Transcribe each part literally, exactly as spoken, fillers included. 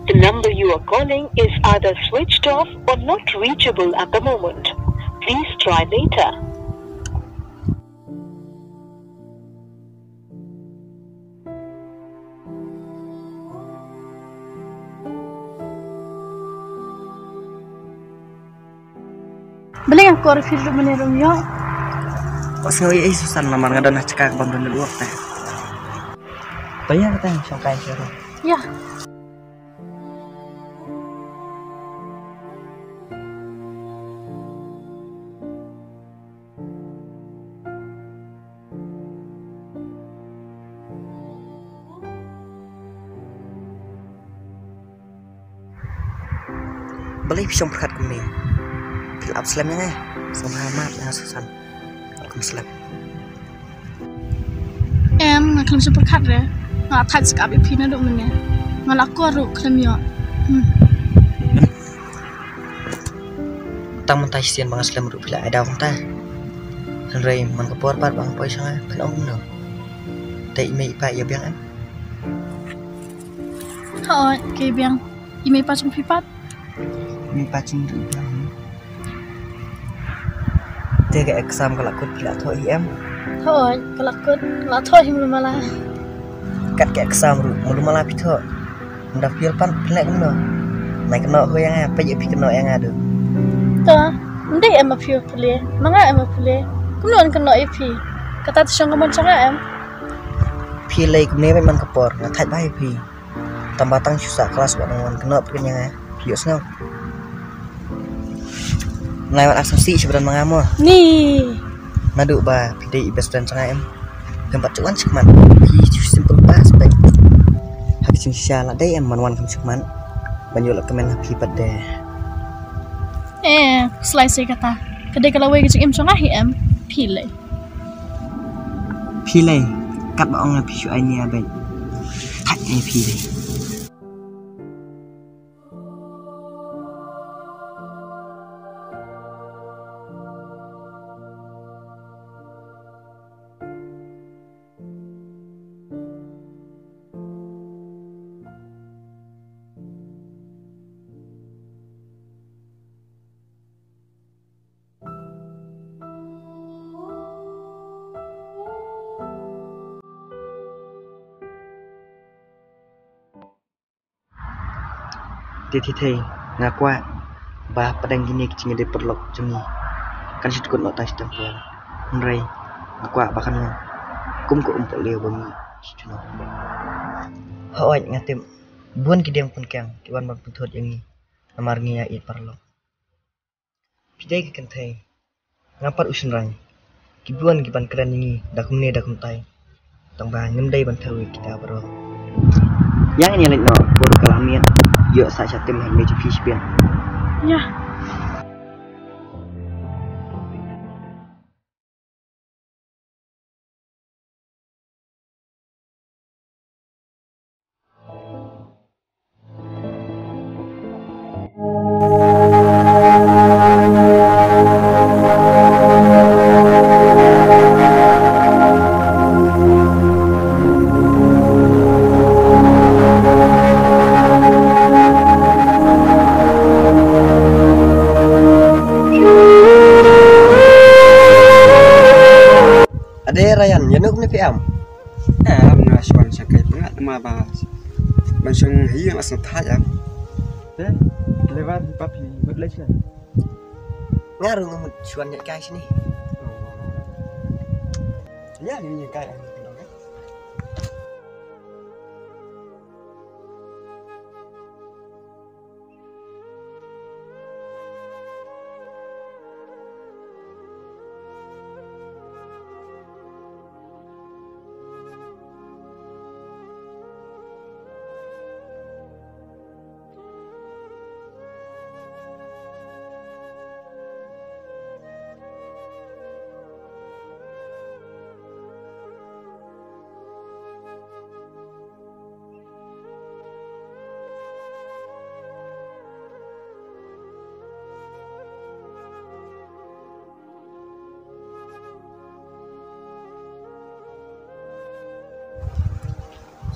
The number you are calling is either switched off or not reachable at the moment. Please try later. Balei nga kor phi ruh mynne ruh ym ïoh? Wat sngew ïa i Susan, namar nga don ha jaka kaba ym don network te. To ïa kata shong kai sha ruh. Ïa. Balei phi shong pyrkhat kumne? Phi la ap slem ïa nga? Sngewbha map ïa nga Susan. Kum slem. Em, nga khlem shong pyrkhat re. Nga thait skap ïa phi naduh mynne. Nga la kor ruh khlem ïoh. Hmm. Tang mynta shisien ba nga slem ruh phi la ai daw kumta. Hynrei man ka por pat ba nga poi sha nga phin ong kumno? Te i mei i pa ïa biang em? Hooid, ki biang. I mei i pa jong phi pat? I mei i pa jong ruh i biang. Te ka exam ka la kut phi la thoh hi em? Hooid, ka la kut, la thoh hi mlu mala. Kat ka exam ruh mlu mala phi thoh. Ynda phi ïoh pan phi leh kumno? Nai kynnoh ho ïa nga, peit ïa phi kynnoh ïa nga duh. To, ym dei em ma phi u pule, ma nga em u pule. Kumno yn kynnoh ïa phi? Kata te shong ka mon jong nga em? Phi lei kumne bad man ka por, nga thait bha ïa phi. Tang ba tang shu sah klas bad nang wan kynnoh phi ïa nga, phi ïohsngew. Nai wan ak sngewsih sha bynta ma nga mo. Ni. Naduh ba phi dei i best friend jong nga em. Phi ym pat ju wan shikmat. Phi ju simple bha sbek. Ha ki jingshisha la dei em man wan kam shikmat. Ban ïoh lad kmen ha phi pat de. Eh, slai sei kata. Ka dei ka lawei ka jingim jong nga hi em. Phi lei. Phi lei. Katba ong nga phi shu ai nia beit. Thait nia phi lei. Te thei thei nga kwah ba hapdeng kine ki jingïadei paralok jong ngi kan shu dkut noh tang shitom por. Hynrei nga kwah ba kan long kum ka umpohliew ba ngi shu jnop. Hooid nga tip bun ki diengphna kiang ki wan ban pynthut ïa ngi namar ngi ïa ïeit paralok. Phi dei ka kynthei, nga pat u shynrang. Ki bun ki ban kren ïa ngi da kumne da kumtai. Tang ba ngim dei ban thew ïa kita baroh. Ïa ngin ïa leit noh, por ka la miet. Ïoh sa sha tim ha ïing jong phi shibit. Ïa. Ade Ryan, ïano kumne phi am? Eh, am nga shu wan shang kai pyngat ma ba. Ban shong hi ma sngewthuh ïa. Te, lebar hi pa phi mut leh sha. Nga ruh nga mut shu wan ïa kai shini. Ïa ni ïa kai.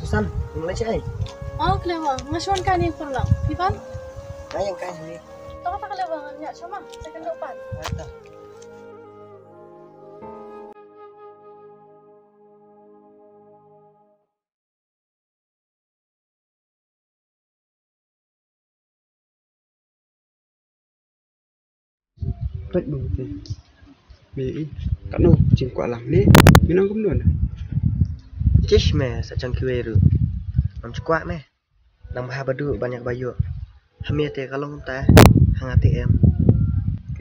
Susan, ngi leit shaei? Oh, Clever, nga shu wan kai ïa ka paralok. Phi pan? Nga ïa kai hangne. To kata Clever, ngan ïa shu ma, second doh pan. Kata. Peit bang te. Me i, katno jingkwah lang ne, me nang kumno na. Chish me, sa chang kiwei ruh. Ngam kwah me. Nang bha ba duh ban ïa kaba ïoh. Ha me te ka long kumta, ha nga te em.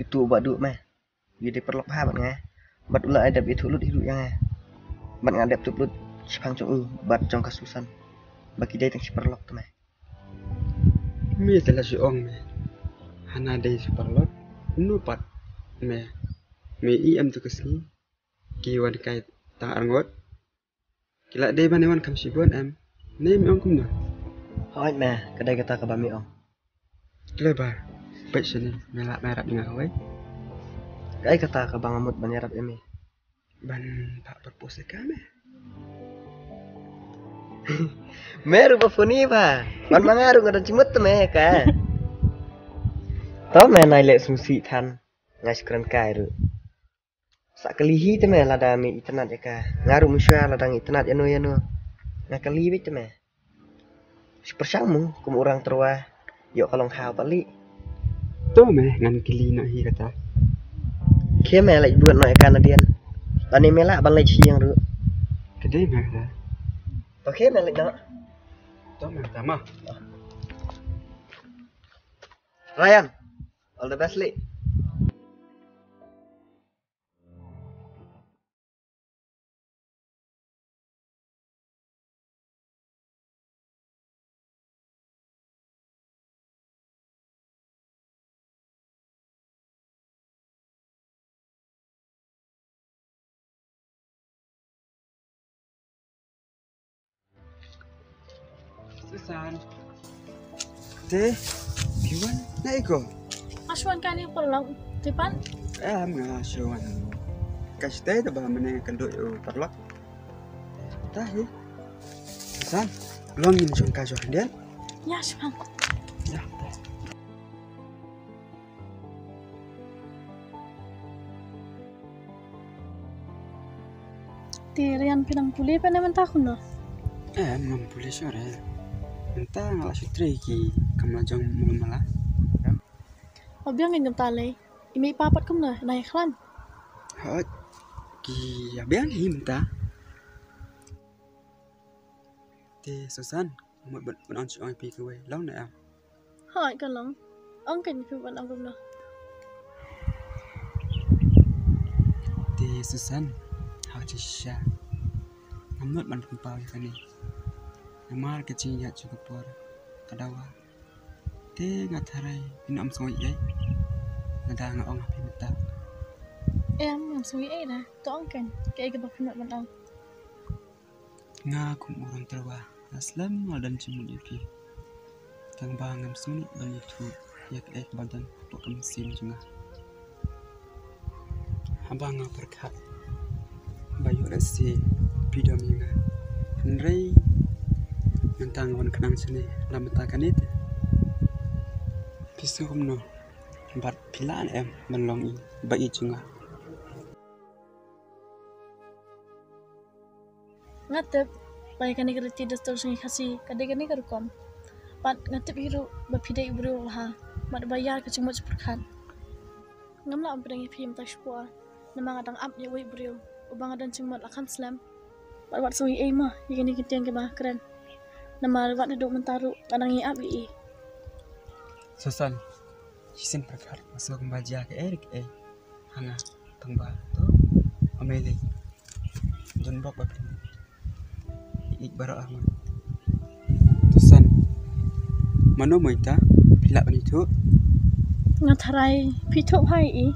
Itu ba duh me. Ïa dei paralok bha bad nga. Bad u la ai dep ïathuh lut hi ruh ïa nga. Bad nga dep tup lut shaphang jong u bad jong ka Susan. Ba ki dei tang shi paralok te me. Me te la shu ong me. Hana dei shi paralok. Kumno pat me. Me i em tu ka sngi. Ki wan kai tang arngut. Ki la dei ban wan kham shibun em. Ne me ong kumno. Hooid me, ka dei kata kaba me ong. Clever. Peit shane, me lah ban ïarap ïa nga kawei. Kaei kata kaba nga mut ban ïarap ïa me? Ban phah propose ïa ka me. Me ruh ba funny ba. Wan ma nga ruh nga don jingmut te me ka. To me nai leh sngewsih than. Nga shu kren kai ruh. Sa kylli hi te me lada me itynnad ïa ka. Nga ruh mynshwa lada nga itynnad ïano ïano. Nga kylli beit te me. Shu pyrshang mo kum u rang tyrwa. Ïoh ka long khaw pat lih. To me ngan kylli noh hi kata. Khie me leit bud noh ïa ka nadien. Lane me lah ban leit sha ïing ruh. Ka dei me kata. To khie me leit noh. To me kata ma. Ryan, all the best lih. Susan. Te, phi wan na iko? Nga shu wan kai ïa ka paralok, phi pan? Em, nga shu wan. Ka shu te da ba mynne nga kynduh ïa u paralok. Ta hi. Susan, long ngin shong ka jong khyndiat. Ïa, shu pan. Ïa. Te Ryan phi nang pule pat ne mynta kumno? Em, ngam pule shuh re. Mynta nga la shu trei ki kam la jong mala mala. Ba biang ngin kumta lei. I mei i pa pat kumno, nai khlaiñ? Hooid. Ki ïa biang hi mynta. Te Susan, mut ban ong shu ong ïa phi kawei, long ne em? Hooid ka long. Ong kein phi ban ong kumno. Te Susan, ha ka jingshisha ngam nud ban pynpaw ïa kane. Namar ka jingïaid jong ka por ka dawa. Te nga tharai phin ym sngew ei ei lada nga ong ha phi mynta. Em, ngam sngew ei ei da. To ong kein kaei kaba phi nud ban ong. Nga kum u rang tyrwa nga slem nga don jingmut ïa phi. Tang ba ngam sngewbha ban ïathuh ïa kaei kaba don hapoh ka mynsiem jong nga. Haba nga pyrkhat ba ïoh lehse phi dom ïa nga. Hynrei mynta nga wan khnang shane na bynta kane te. Phi sngew kumno bad phi lah ne em ban long i ba ïeit jong nga? Nga tip ba ïa kane ka riti dustur jong ngi Khasi ka dei kane ka rukom. Bad nga tip hi ruh ba phi dei u briew uba bha bad uba ïar ka jingmut jingpyrkhat. Ngam lah ban pdiang ïa phi mynta shipor namar nga dang ap ïa uwei u briew uba nga don jingmut la kham slem. Bad wat sngew ei ei mo ïa kine ki ktien kiba nga kren namar wat naduh mynta ruh nga dang ïai ap ïa i. Susan, shisien pyrkhat nga sngew kumba jia kaei re kaei ha nga tang ba to ym ei lei. Don bok ba phi ïeit baroh arngut. To Susan, mano mo ita phi lah ban ïathuh? Nga tharai phi thuh bha ïa i.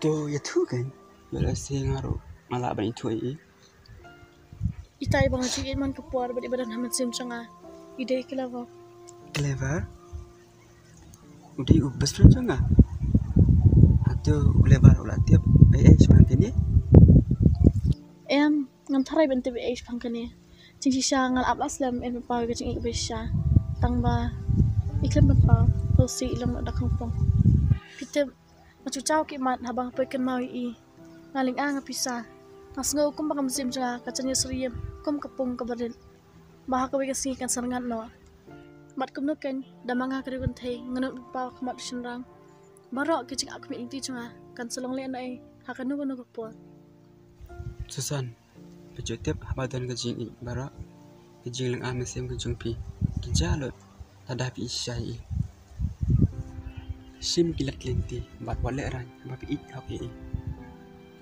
To ïathuh kein, ïoh lehse nga ruh nga lah ban ïathuh ïa i. Ita iba nga ju ïeit man ka por bad iba don ha mynsiem jong nga i dei Clever. Clever? U dei u best friend jong nga. Hato u Clever u la tip ei ei shaphang kane? Em, ngam tharai ban tip ei ei shaphang kane. Jingshisha nga la ap la slem, em, pynpaw ïa ka jingïeit kaba shisha. Tang ba i khlem pynpaw, to shu i long noh da khongpong. Phi tip, nga shu jaw khmih mat haba nga poi kynmaw ïa i. Nga lyngngoh nga pisa. Nga sngew kumba ka mynsiem jong nga ka jan ïasyriem kum ka pung kaba rit, ba ha kawei ka sngi kan sa rngat noh. Bad kumno keiñ, da ma nga ka riew kynthei, nga nud pynpaw ha khmat u shynrang. Baroh ki jingïakhmih lynti jong nga kan sa long lehnohei ha kano kano ka por. Susan, phi ju tip, haba don ka jingïeit baroh, ka jinglyngngoh mynsiem ka jong phi ki jah lut lada phi ïeit shisha ïa i. Shim ki lad ki lynti bad wat lehraiñ haba phi ïeit hok ïa i.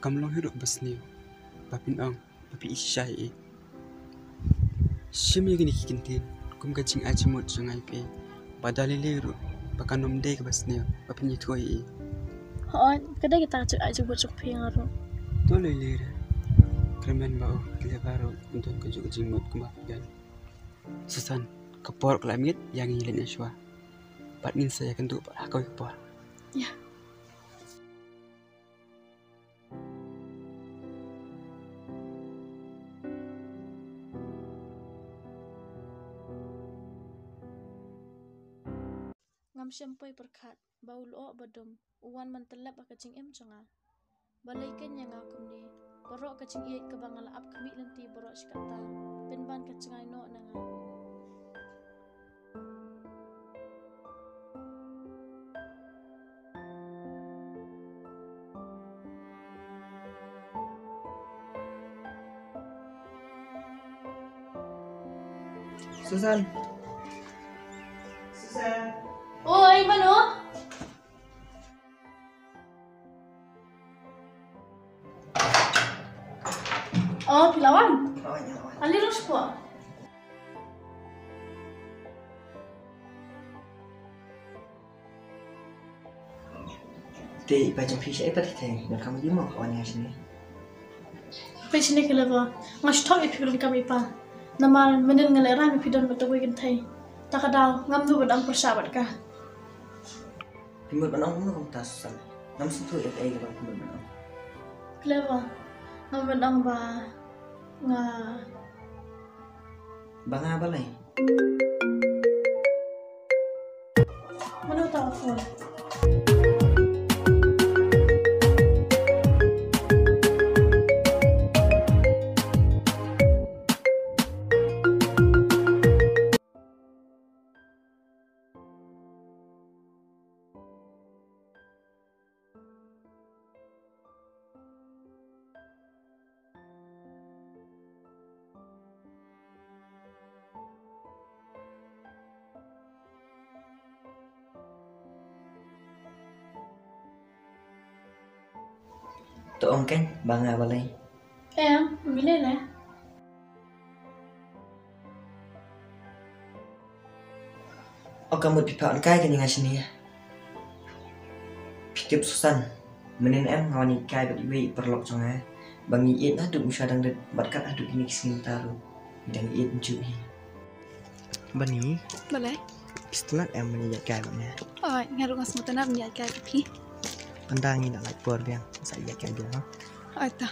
Kam long hi ruh ba sniew ba phin ong ba phi ïeit shisha ïa i. Shim ïa kine ki kyntien kum ka jingai jingmut jong nga ïa phi, ba da lei lei ruh ba kan ym dei kaba sniew ba phin ïathuh ïa i. Hooid, ka dei kata ka jingai jingmut jong phi ïa nga ruh. To lei lei re, kyrmen ba u Clever ruh un don kajuh ka jingmut kumba phi don. Susan, ka por ka la miet, ïa ngi leit noh shuwa. Bad ngin sa ïakynduh pat ha kawei ka por. Ïa. Ngam shym poi pyrkhat ba u lyoh ba dum u wan ban tyllep ha ka jingim jong nga. Balei keiñ ïa nga kumne, baroh ka jingïeit kaba nga la ap khmih lynti baroh shi katta, pynban ka jngai noh na nga. Susan. Susan. Oi, mano? Oh, phi la wan? Oh, ïa la wan. Ale ruh shapoh. Te i pa jong phi shaei pat i thei, donkam ïa mo ka wan ïa shane. Phi shane Clever, nga shu thok ïa phi ruh donkam i pa. Namar mynnin nga lehraiñ ba phi don bad kawei ka kynthei. Ta ka daw ngam duh ban ym pyrshah bad ka. Phi mut ban ong kumno kumta Susan? Ngam sngewthuh ïa kaei kaba phi mut ban ong. Clever, nga mut ban ong ba nga Ba nga balei? Mano uta u phone? To ong keiñ ba nga balei? Em, balei le? O ka mut phi phah kai kane nga shane. Phi tip Susan, mynnin em nga wan ïaid kai bad iwei i paralok jong nga ba ngi ïeit naduh ngi shu dang rit bad kat haduh kine ki sngi mynta ruh ngi dang ïeit kumjuh hi. Bani. Balei? Phi sngewtynnat em ban ïaid kai bad nga? Oi, nga ruh nga sngewtynnat ban ïaid kai bad phi. Ynda ngi la lait por biang sa ïaid kai biang, ha? Oi ta.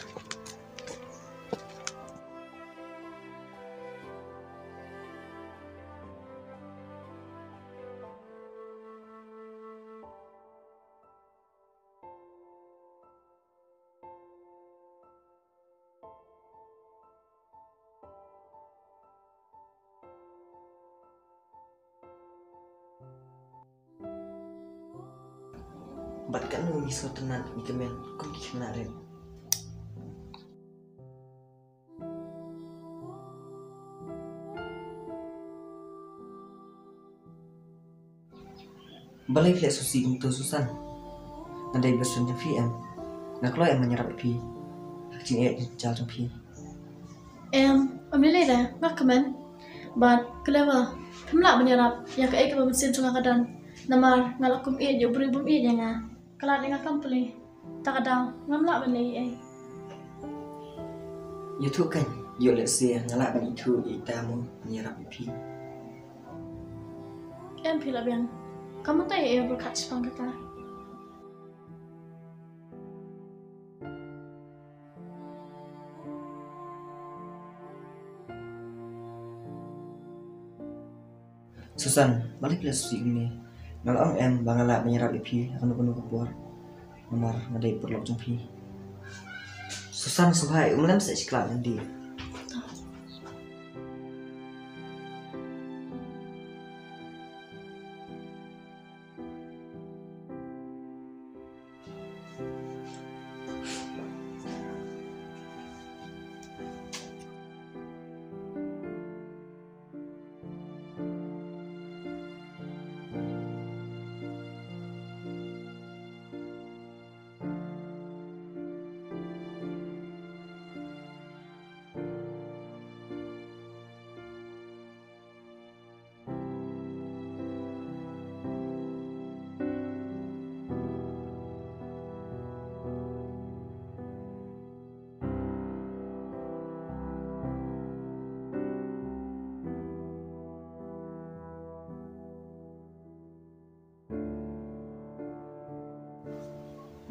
Bad katno ngi sngewtynnat ngi kmen kum ki khynnah rit. Balei phi leh sngewsih kumto Susan? Nga dei best friend jong phi em? Nga kloi em ban ïarap ïa phi ha ka jingïeit jong phi? Em, ym lei lei re, nga kmen. Bad Clever, phim lah ban ïarap ïa kaei kaba mynsiem jong nga ka don. Namar nga la kum ïeit ïa u briew bym ïeit ïa nga. Ka lad ïa nga kam pule. Ta ka daw ngam lah ban leh ei ei. Ïathuh keiñ, ïoh lehse nga lah ban ithuh ïa ita mo ban ïarap ïa phi. Em phi lah biang. Kam mynta ïa ei ei pyrkhat shaphang kata. Susan, balei phi la sngewsih kumne? Nga la ong em ba nga lah ban ïarap ïa phi ha kano kano ka por. Namar nga dei paralok jong phi. Susan, sngewbha, um lem seh shi khlad lynti.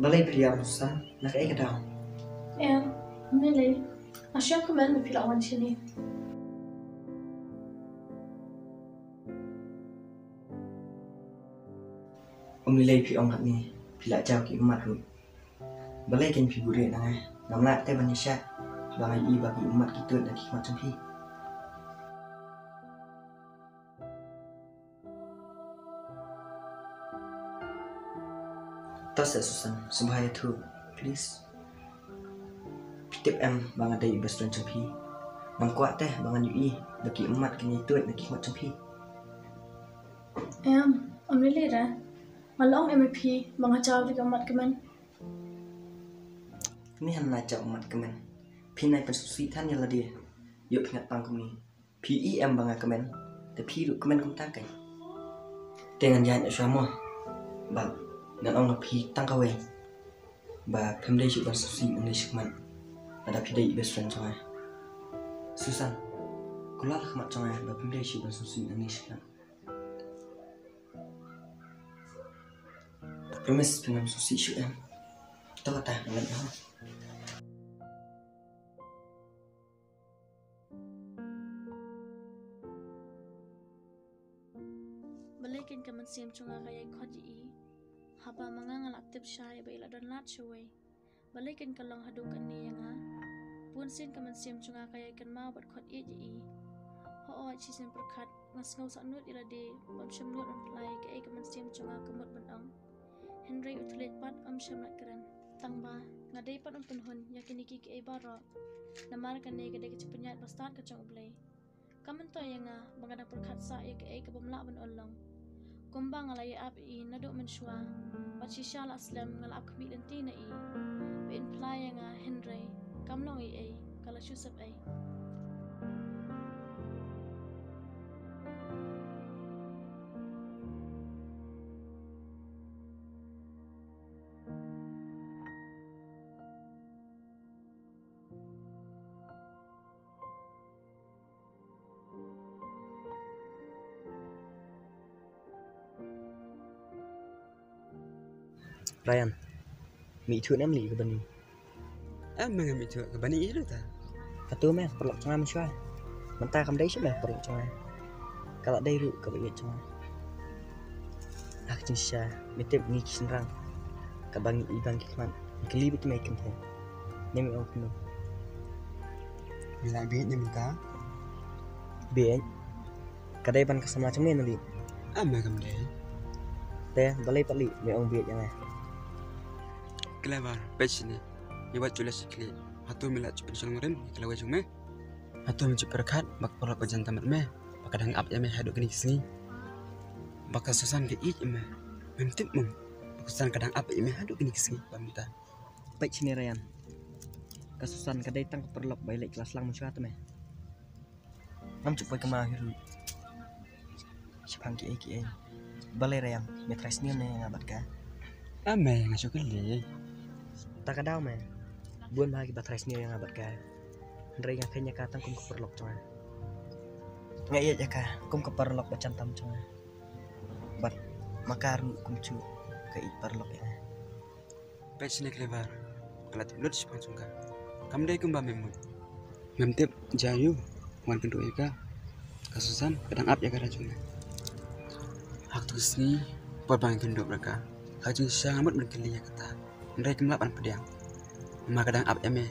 Balei phi ïam, Susan? Na kaei ka daw? Em, ym lei. Nga shu ïam kmen ba phi la wan shane. Ym lei lei phi ong katne, phi la jaw ki ummat ruh. Balei kein phi buhrieh na nga? Ngam lah te ban ïashah ba nga ïohi ba ki ummat ki tuid na ki khmat jong phi. To seh Susan, sngewbha ïathuh, please. Phi tip em ba nga dei i best friend jong phi? Ngam kwah te ba ngan ïohi ba ki ummat kin ïa tuid na ki khmat jong phi. Em, ym lei lei re. Nga la ong em ïa phi ba nga jaw ïa ki ummat kmen. Kane hana jaw ummat kmen. Phi nai pynsngewsih than ïa lade. Ïoh phi ngat pang kumne. Phi i em ba nga kmen, te phi ruh kmen kumta kein. Te ngan ïaid shuwa mo. Bad ngan ong ïa phi tang kawei ba phim dei shuh ban sngewsih nangne shakhmat. Lada phi dei i best friend jong nga. Susan, kular ha khmat jong nga ba phim dei shuh ban sngewsih nangne shakhmat. Promise phin ym sngewsih shuh em. To kata ngan leit noh. Balei kein ka mynsiem jong nga ka ïai khot ïa i, haba ma nga nga la tip shai ba i la don lad shawei? Balei kein ka long haduh katne ïa nga? Bun sien ka mynsiem jong nga ka ïai kynmaw bad khot ïeit ïa i. Hooid, shisien pyrkhat nga sngew sahnud ïa lade bym shym nud ban phla ïa kaei ka mynsiem jong nga ka mut ban ong. Hynrei u thylliej pat um shym lait kren. Tang ba nga dei pat ban pynhun ïa kine kiei kiei baroh. Namar kane ka dei ka jingpynïaid ba stad ka jong U Blei. Kam myntoi ïa nga ba nga dang pyrkhat sah ïa kaei ka bym lah ban ong long. Kumba nga la ïa ap ïa i naduh mynshuwa, bad shisha la slem nga la ap khmih lynti na i. Ba in phla ïa nga hynrei kam long ei ei, ka la shu sep ei. Ryan, mih thuh ne em lih ka bani? Em, me nga mih thuh ka bani ïa ruh ta. Katu me paralok jong nga mynshuwa. Mynta kam dei shuh me paralok jong nga. Ka la dei ruh kaba ïeit jong nga. Ha ka jingshisha me tip ngi ki shynrang kaba ngi i bang ki khmat ngi kylli beit me kynthei. Ne me ong kumno? Me la bieit ne mynta? Bieit. Ka dei ban ka samla jong me ne lih? Em, me kam dei. Te balei pat lih me ong bieit ïa nga? Clever, peit shane. Ïa wat ju leh shi khlieh. Hato me la ju pynshong rim ïa ka lawei jong me? Hato me ju pyrkhat ba ka paralok ba jan tam bad me ba ka dang ap ïa me haduh kine ki sngi? Ba ka Susan ka ïeit ïa me. Mem tip mo ba ka Susan ka dang ap ïa me haduh kine ki sngi ba mynta. Peit shane Ryan. Ka Susan ka dei tang ka paralok ba ïaleit ka la slang mynshuwa te me. Ngam ju poi kynmaw hi ruh shaphang kiei kiei. Balei Ryan, me trai sniew ne ïa nga bad ka? Em, me nga shu kylli. Ta ka daw me. Bun bha kiba trai sniew ïa nga bad ka. Hynrei nga kheiñ ïa ka tang kum ka paralok jong nga. Nga ïeit ïa ka kum ka paralok ba jan tam jong nga. Bad ma ka ruh kumjuh ka ïeit paralok ïa nga. Peit shane Clever, ka la tip lut shaphang jong ka. Kam dei kumba me mut. Mem tip, jia ïa u wan kynduh ïa ka. Ka Susan ka dang ap ïa ka da jong me. Ha katu ka sngi, por ba nga kynduh bad ka, ha ka jingshisha nga mut ban kylli ïa kata. Hynrei kam lah ban pdiang. Namar ka dang ap ïa me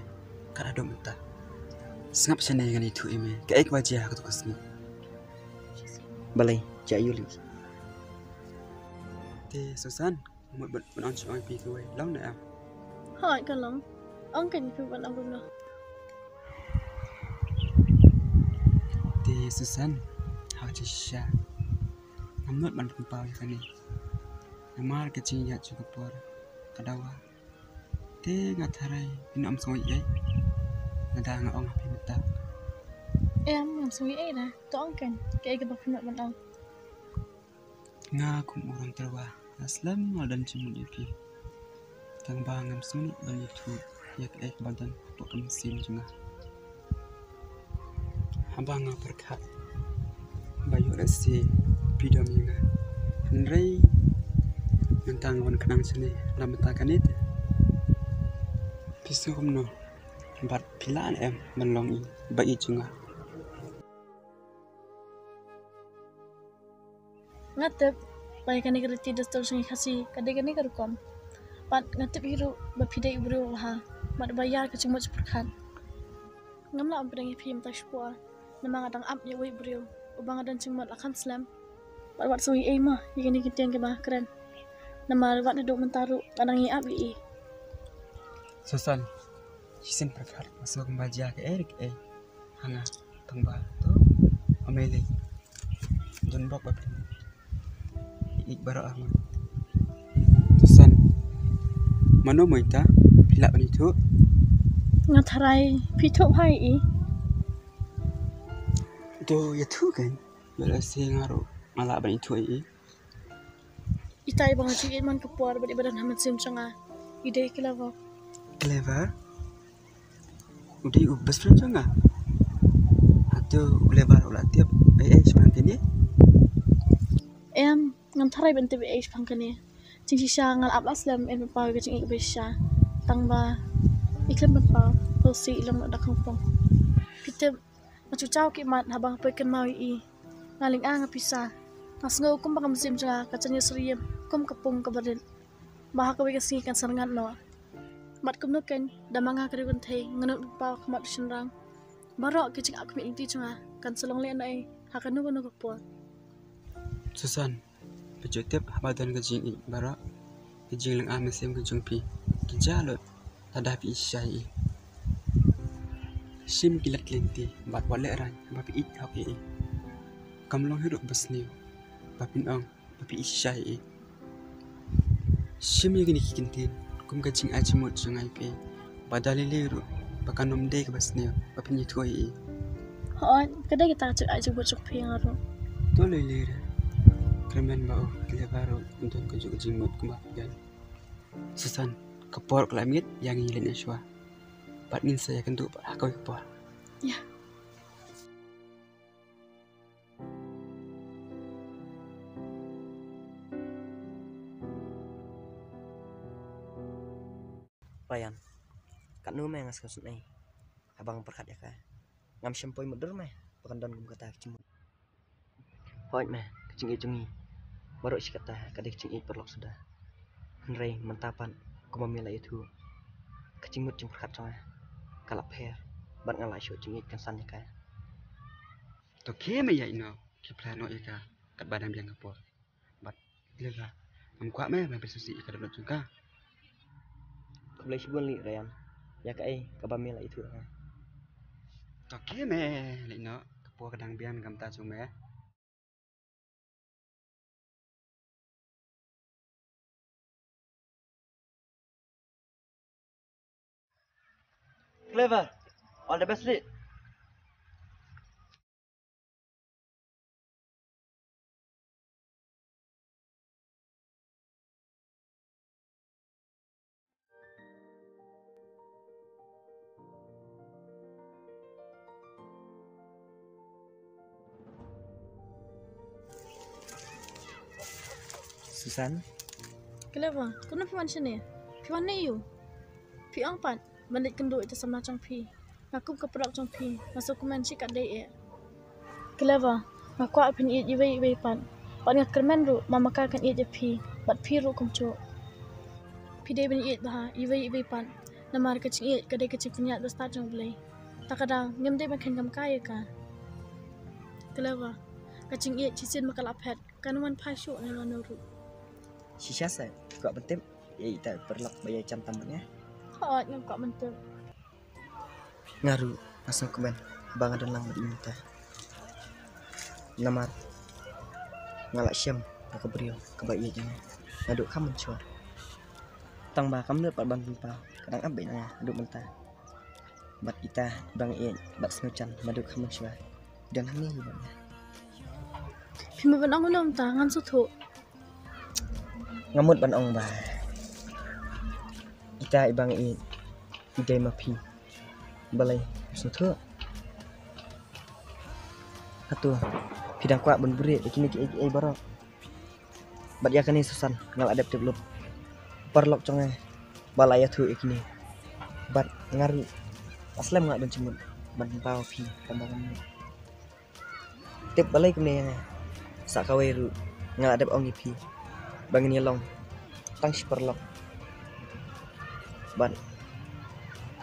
kat haduh mynta. Sngap shane, ngan ïathuh ïa me kaei kaba jia ha katu ka sngi. Balei, jia aïu lei? Te Susan, mut ban, ban ong shuh ïa phi kawei, long ne em? Hooid ka long. Ong kein phi ban ong kumno. Te Susan, ha ka jingshisha ngam nud ban pynpaw ïa kane. Namar ka jingïaid jong ka por ka dawa. Te nga tharai phin ym sngew ei ei lada nga ong ha phi mynta. Em, ngam sngew ei ei da. To ong kein kaei kaba phi mut ban ong. Nga kum u rang tyrwa, nga slem nga don jingmut ïa phi. Tangba ngam sngewbha ban ïathuh ïa kaei kaba don hapoh ka mynsiem jong nga. Haba nga pyrkhat ba ïoh lehse phi dom ïa nga. Hynrei mynta nga wan khnang shane na bynta kane te. Phi sngew kumno? Bad phi lah ne em ban long i ba ïeit jong nga? Nga tip ba ïa kane ka riti dustur jong ngi Khasi ka dei kane ka rukom. Bad nga tip hi ruh ba phi dei u briew uba ha bad uba ïar ka jingmut jingpyrkhat. Ngam lah ban pdiang ïa phi mynta shipor namar nga dang ap ïa uwei u briew uba nga don jingmut la kham slem. Bad wat sngew ei ei mo ïa kine ki ktien kiba kren. Namar wat naduh mynta ruh nga dang ïa ap ïa i. Susan, shisien pyrkhat nga sngew kumba jia kaei re kaei ha nga. Tangba to, ym ei ei. Don bok ba phi ïeit baroh ha nga. Susan, mano mo ita? Phi lah ban ithuh? Nga tharai phi ithuh bha ïa i. To ïathuh kein, ïoh lehse nga ruh nga lah ban ithuh ïa i. Ita iba nga ju ïeit man ka por bad iba don ha mynsiem jong nga i dei Clever. Clever? U dei u best friend jong nga. Hato u Clever u la tip ei ei shaphang kane? Em, ngam tharai ban tip ei ei shaphang kane. Jingshisha nga la ap la slem ban pynpaw ïa ka jingïeit kaba shisha. Tangba i khlem pynpaw, to shu i long noh da khongpong. Phi tip, nga ju jaw ki mat haba nga poi kynmaw ïa i. Nga lynga nga pisa. Nga sngew kumba ka mynsiem jong nga ka jan ïasyriem kum ka pung kaba rit ba ha kawei ka sngi kan sa rngat noh. Bad kumno kein, da ma nga ka riew kynthei, nga nud ban pynpaw ha khmat u shynrang baroh ki jingïakhmih lynti jong nga kan sa long lehnohei ha kano kano ka por. Susan, phi ju tip haba don ka jingïeit baroh ki jinglynga mynsiem ki jong phi ki jah lut lada phi ïeit shisha ïa i. Shim ki lad ki lynti bad wat lehraiñ haba phi ïeit hok ïa i. Kam long hi ruh ba sniew ba phin ong ba phi ïeit shisha ïa i. Shim ïa kine ki ktien kum ka jingai jingmut jong nga ïa phi ba da lei lei ruh ba kan ym dei kaba sniew ba phin ïathuh ïa i. Hooid, ka dei kata ka jingai jingmut jong phi ïa nga ruh. To lei lei re, kyrmen ba u Clever ruh un don kajuh ka jingmut kumba phi don. Susan, ka por ka la miet, ïa ngi leit noh shuwa bad ngin sa ïakynduh pat ha kawei ka por. Ïa. Ryan, katno me nga sngewsynei haba nga pyrkhat ïa ka. Ngam shym poi mutdur me ba kan don kum kata ka jingmut. Hooid me, ka jingïeit jong ngi baroh shi katta ka dei ka jingïeit paralok suda. Hynrei mynta pat kumba me la ïathuh, ka jingmut jingpyrkhat jong nga ka la pher bad nga la shu jingïeit kynsan ïa ka. To khie me ïaid noh, khie phla noh ïa ka katba dang biang ka por. Bad Clever, ngam kwah me ban pynsngewsih ïa ka dohnud jong ka. Khublei shibun lei Ryan ïa kaei kaba me la ïathuh ha nga. To khie me leit noh, ka por ka dang biang na ka bynta jong me. Clever, all the best lei. Susan. Clever, kumno phi wan shane? Phi wan ne ïu? Phi ong pat ban leit kynduh ïa i samla jong phi. Nga kum ka paralok jong phi, nga sngewkmen shikatdei eh. Clever, nga kwah phin ïeit iwei iwei pat. Bad nga kyrmen ruh, ma ma ka kan ïeit ïa phi, bad phi ruh kumjuh. Phi dei ban ïeit bha, iwei iwei pat. Namar ka jingïeit, ka dei ka jingpynïaid ba stad jong U Blei. Ta ka daw, ngim dei ban khein kam kai ïa ka. Kalewa, ka jingïeit, shisien ma ka la phet, kan wan phai shuh na lano ruh. Shisha sa, kwah ban tip, ïa ita u paralok ba ïa jan tam ban ïa. Hooid, ngam kwah ban tip. Nga ruh, nga sngewkmen, ba nga don lang bad i mynta. Namar, nga la shem, ha ka briew, kaba ïeit ïa nga. Naduh kham mynshuwa. Tang ba kam nud pat ban pynpaw, ka dang ap beit na nga, naduh mynta. Bad ita, i ba nga ïeit, bad sngewjan, naduh kham mynshuwa. Don hangne hi bad nga. Phi mut ban ong kumno mynta, ngan sngewthuh. Nga mut ban ong ba. Ita i ba nga ïeit, i dei ma phi. Balei, sngewthuh. Hato, phi dang kwah ban buhrieh, ïa kine kiei kiei baroh. Bad ïa kane Susan, nga la dep tip lut. Paralok jong nga, ba la ïathuh ïa kine. Bad nga ruh, la slem nga don jingmut, ban pynpaw phi, tang ba ngam mut. Tip balei kumne ïa nga. Sa kawei ruh, nga la dep ong ïa phi. Ba ngin ïa long. Tang shi paralok. Bad.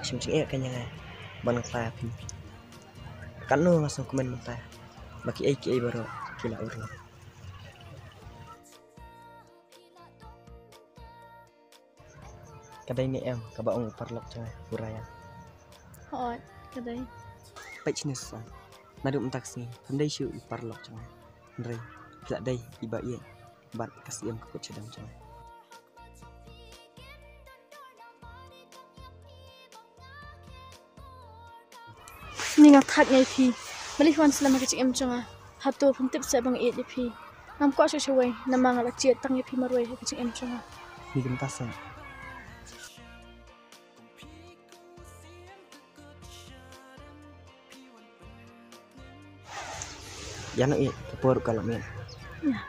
Shim jingeh ka ïa nga. Ban khlaiñ ïa phi. Katno nga sngewkmen mynta. Ba kiei kiei baroh. Ki la urlong. Ka dei ne em, kaba ong u paralok jong nga, u Ryan? Hooid, ka dei. Peit shane Susan. Naduh mynta ka sngi, phim dei shuh i paralok jong nga. Hynrei, phi la dei, i ba ïeit, bad ka siem ka kut shadem jong nga. Ni nga thait nga ïa phi. Balei phi wan slem ha ka jingim jong nga. Hato phim tip seh ba nga ïeit ïa phi. Ngam kwah shuh shawei. Namar nga la jied tang ïa phi marwei ha ka jingim jong nga. Ni kumta seh. Ïa no ïeit, ka por ka la miet. Ïa.